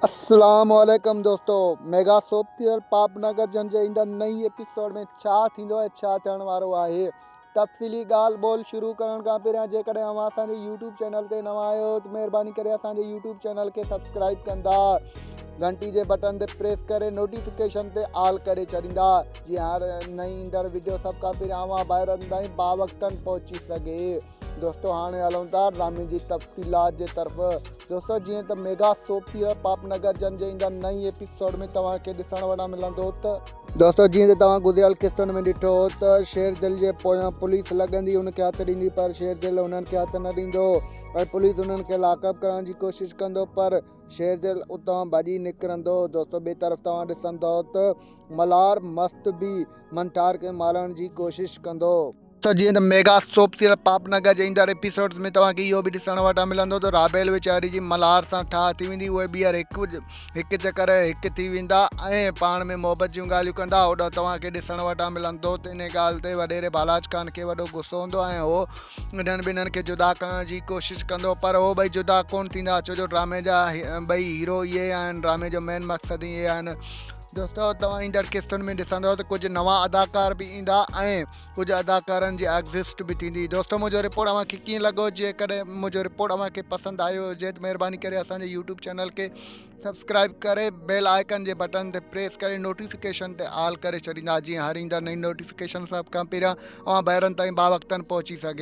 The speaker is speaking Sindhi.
اسلام عليڪم دوستو ميگا سوپ سيريل پاپ نگر جن جي ايندڙ نئين ايپيسوڊ ۾ ڇا ٿيندو ۽ ڇا ٿيڻ وارو آهي تفصيلي ڳالهه ٻولهه شروع ڪرڻ کان پهريان جيڪڏهن اوهان اسان جي يوٽيوب چينل تي نوان آهيو ته مهرباني ڪري اسان جي يوٽيوب چينل کي سبسڪرائب ڪندا گهنٽي جي بٽن تي پريس ڪري نوٽيفڪيشن تي آل ڪري ڇڏيندا جيئن هر نئين ايندڙ وڊيو سڀ کان پهريان اوهان ڀائرن تائين باوقتن پهچي سگهي. دوستو هاڻي هلون ٿا ڊرامي جي تفصيلات جي طرف دوستو جيئن ته ميگا سوپ سيريل پاپ نگر جن جي ايندڙ نئين ايپيسوڊ ۾ توهان کي ڏسڻ وٽان ملندو ته. دوستو جيئن ته توهان گذريل قسطن ۾ ڏٺو هو ته شير دل جي پويان پوليس لڳندي ان کي هٿ ڏيندي پر شير دل انهن کي هٿ نه ڏيندو ۽ پوليس انهن کي لاڪ اپ ڪرڻ جي ڪوشش ڪندو پر شير دل اتان ڀڄي نڪرندو دوستو ٻئي طرف توهان ڏسندو ته ملهار مست به منٺار کي مارڻ جي ڪوشش ڪندو. ته جيئن ته ميگا سوپ سيريل پاپ نگر جي ايندڙ ايپيسوڊز ۾ توهان کي اهو به ڏسڻ وٽان ملندو ته رابيل ويچاري جي ملهار سان ٺاهه ٿي ويندي اهي ٻيهر هڪ هڪ چڪر هڪ ٿي ويندا ۽ پاڻ ۾ محبت جون ڳالهيون ڪندا هوڏانهن توهان کي ڏسڻ وٽان ملندو ته انهي ڳالهه تي وڏيري بالاچ خان کي وڏو غصو هوندو ۽ هو انهن ٻنهن کي جدا ڪرڻ جي ڪوشش ڪندو پر هو ٻئي جدا ڪونه ٿيندا ڇو جو ڊرامي جا ٻئي هيرو اهي آهن ڊرامي جو مين مقصد اهي آهن دوستو توهان ايندڙ قسطن ۾ ڏسندو ته ڪجهه نوان اداڪار به ايندا ۽ ڪجهه اداڪارن جي ايگزسٽ به ٿيندي دوستو منهنجو رپورٽ اوهان کي ڪيئن لڳو جيڪڏهن منهنجو رپورٽ اوهان کي پسند آيو هجي ته مهرباني ڪري اسان جي يوٽيوب چينل کي سبسڪرائب ڪري بيل آئيڪن جي بٽن تي پريس ڪري نوٽيفڪيشن تي آل ڪري ڇڏيندا جيئن هر ايندڙ نئين نوٽيفڪيشن سڀ کان پهريان اوهان ڀائرن تائين باوقتن پهچي سگهي.